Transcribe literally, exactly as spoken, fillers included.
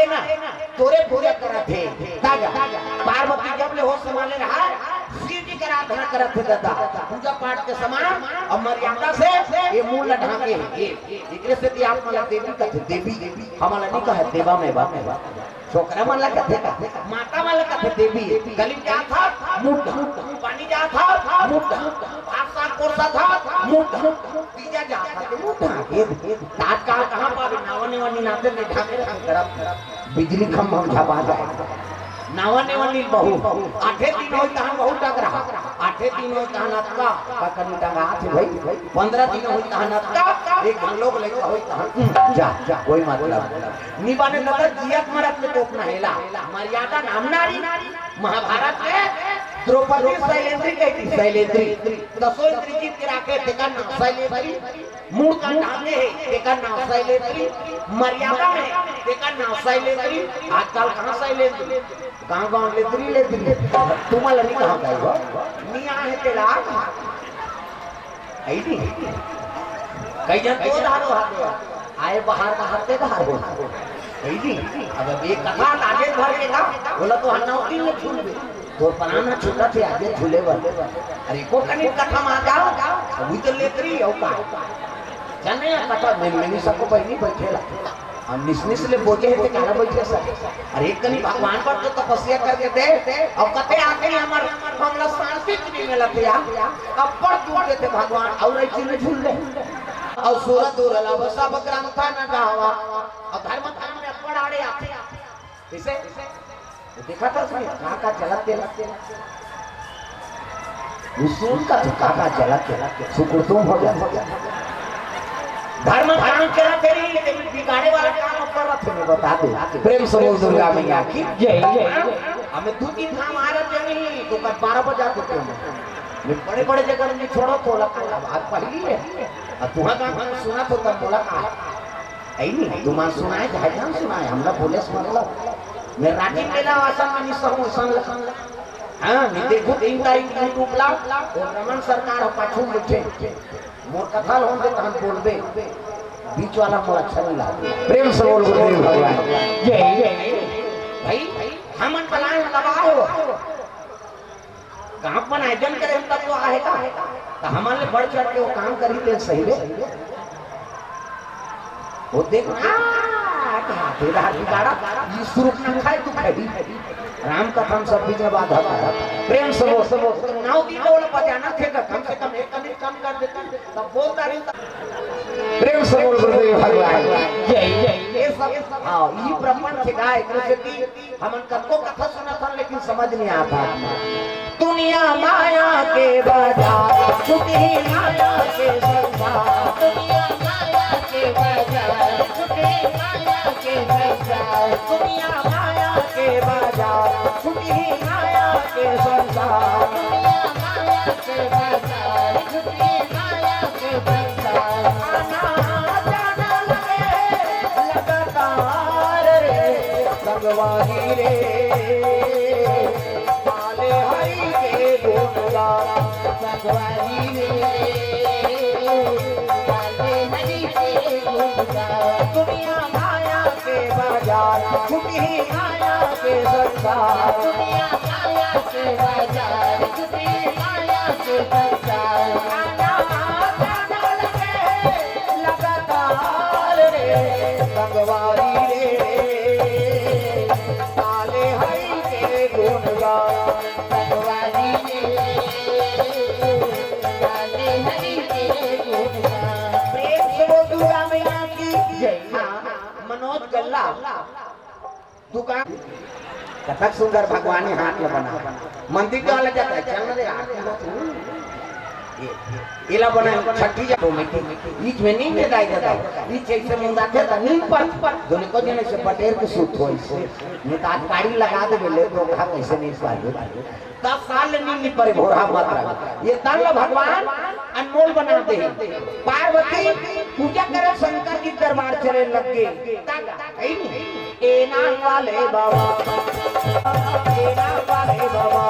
ना, तोरे पूजा करत हे। ताजा, पार्वती जब ले होश संभाले रहा, शिव जी के आराधना करत हे दादा। पूजा पाठ के समान अउ मर्यादा से ये मूड़ ला ढांके हे। ये, एकरे सेती आप मन ला देवी कथे, देवी। हमन ला नइ कहे देवा में बा। छोकरा मन ला कथे का? माता मन ला कथे देवी। गली में जात हस, मुड़ ढांक। पानी जात हस, मुड़ ढांक। भात साग परोसत हस, मुड़ ढांक। तीजा जात हस, मुड़ ढांक। ये, ये, आजकल कहाँ पाबे? नावा नेवा निनाते नहीं ढांके रखे करत। बिजली खंभा में झपा जाए। नावा नेवा नील बहू। आठे दिन होई तहन बहू टग रहा। आठे दिन होई तहन अतका। का कनी टंगा हाथ भाई? पंद्रह दिन होई तहन अतका। एक घन लोग लइका होई तहन। हम्म, जा, जा, कोई मतलब। निबाने लगा जियत मरत में तोपना हेला। मर्यादा नाम नारी। महाभारत में द्रौपदी शैलेंद्री कही थी, शैलेंद्री। दसों इंद्री जीत के राखे, तेकर नाम शैलेंद्री। मूड़ का ढांके हे, तेकर नाम शैलेंद्री। मर्यादा में, तेकर नाम शैलेंद्री। आजकल कहाँ शैलेंद्री? गांव गांव लेंद्री, लेंद्री। तुम्हारा नहीं कहाँ गए हो? नहीं आए तेला। है नहीं? कई जन तो धारो हाथ में। आए बाहर का हाथ के धारो। है नहीं? अब, अब एक कथा लागे भर के का, बोला तो हन्ना होती में झूल गए। तोर प्राण ह छूटत हे आगे झूले बर। अरे, एको कनी कथा म आ जाओ, अभी तो लेत रही हो का? जाने या कथा में, में नहीं सबको बहिनी बैठे ला। हम निस निस ले बोझे हे ते काला बैठे सर। अरे, एक कनी भगवान पर तो तपस्या करके दे, अउ कथे आके हमर, हमला शांति नहीं मिलत हे यार। अब पर दूर देते भगवान, अउ रही में झूल दे। अउ सूरत दूर अलावा सब ग्रंथ न गावा। अउ धर्म, धर्म में अब्बड़ आड़े आथे। कइसे? वो देखा था उसने, कहाँ का जलत तेल। वो सून का तो कहाँ का जलत तेल। सुकुरतुम हो गया। धर्म धारण करा तेरी, लेकिन बिगाड़े वाला काम ऊपर रखे, मैं बता दे। प्रेम से बोल दुर्गा मैया की जय। हमें दो तीन धाम आ रहे नहीं, तो कल बारह बजा देते हैं। मैं बड़े बड़े जगह में छोड़ो, तो लगा आज पहली है। और तुम्हारा काम सुना तो तब बोला, आ, है नहीं, तुम्हारा सुनाए, भाईजान सुनाए, हमरा बोले से मतलब। मैं राजीव मेला आसन में नहीं सहूं, सन लखन। हाँ, मैं देखो तीन तारीख YouTube ला, वो रमन सरकार हो पाछू में बैठे। मोर कथा ला होन दे, तहन बोलबे। बीच वाला मोर अच्छा नहीं लगा। प्रेम से बोल गुरुदेव भगवान। जय, जय। भाई, हमन बनाए दबाए हो। काम बनाए जन करे हम तब तो आहे का? त हमन ले बढ़ चढ़ के वो काम करी ले सही रे। वो देख, आ, कहा, तेरा बिगाड़ा, ये सुरुक ना खाए, तू खाई। राम कथा में सब बीच में बात होता है। प्रेम से बोल, से बोल। नौ दिन वाला बजाना थे का, कम से कम एक मिनट कम कर देता, तब बोलता रहता। प्रेम से बोल गुरुदेव भगवान। जय, जय। ये सब, हाँ, ये प्रपंच गाय, कृष्ण की हमन कतको कथा सुनत हन, लेकिन समझ नहीं आता। दुनिया माया के बाजार, छूटी माया के संसार। दुनिया माया के बाजार, छूटी माया के संसार। दुनिया माया के बाजार, छूटी माया के संसार। दुनिया माया के बाजार, छूटी माया के संसार। आना जाना लगे लगातार रे, संगवारी रे, काले हरि के गुणगान। संगवारी रे, काले हरि के गुणगान। दुनिया माया के बाजार, छूटी माया के संसार। दुनिया माया के बाजार, छूटी माया के संसार। आना जाना लगे लगातार रे, संगवारी रे, काले हरि के गुणगान। संगवारी रे, काले हरि के गुणगान। प्रेम से बोल दुर्गा मैया की जय। हाँ, मनोज गल्ला। दुकान। कतक सुंदर भगवान ने हाथ में बना। मंदिर के वाला जाता है, चल रे, आरती हो तू। ये, ये, एला बना, छठी जा, तो मैं की, ईच में नींद दे दाई देता हूँ। ईच ऐसे मुंह रखे था, नींद पर, दोनों को जने से बटेर के सूत हो इससे। नहीं तो आज गाड़ी लगा दे, बोले, तो कहा कैसे नींद पाएंगे? दस साल ले नींद नहीं पड़े, भोरा मत रहो। ये तन ला भगवान अनमोल बना दे। पार्वती पूजा करे, शंकर जी दरबार चले लग गए। तागा, है नहीं? ए नाम वाले बाबा, ए नाम वाले बाबा,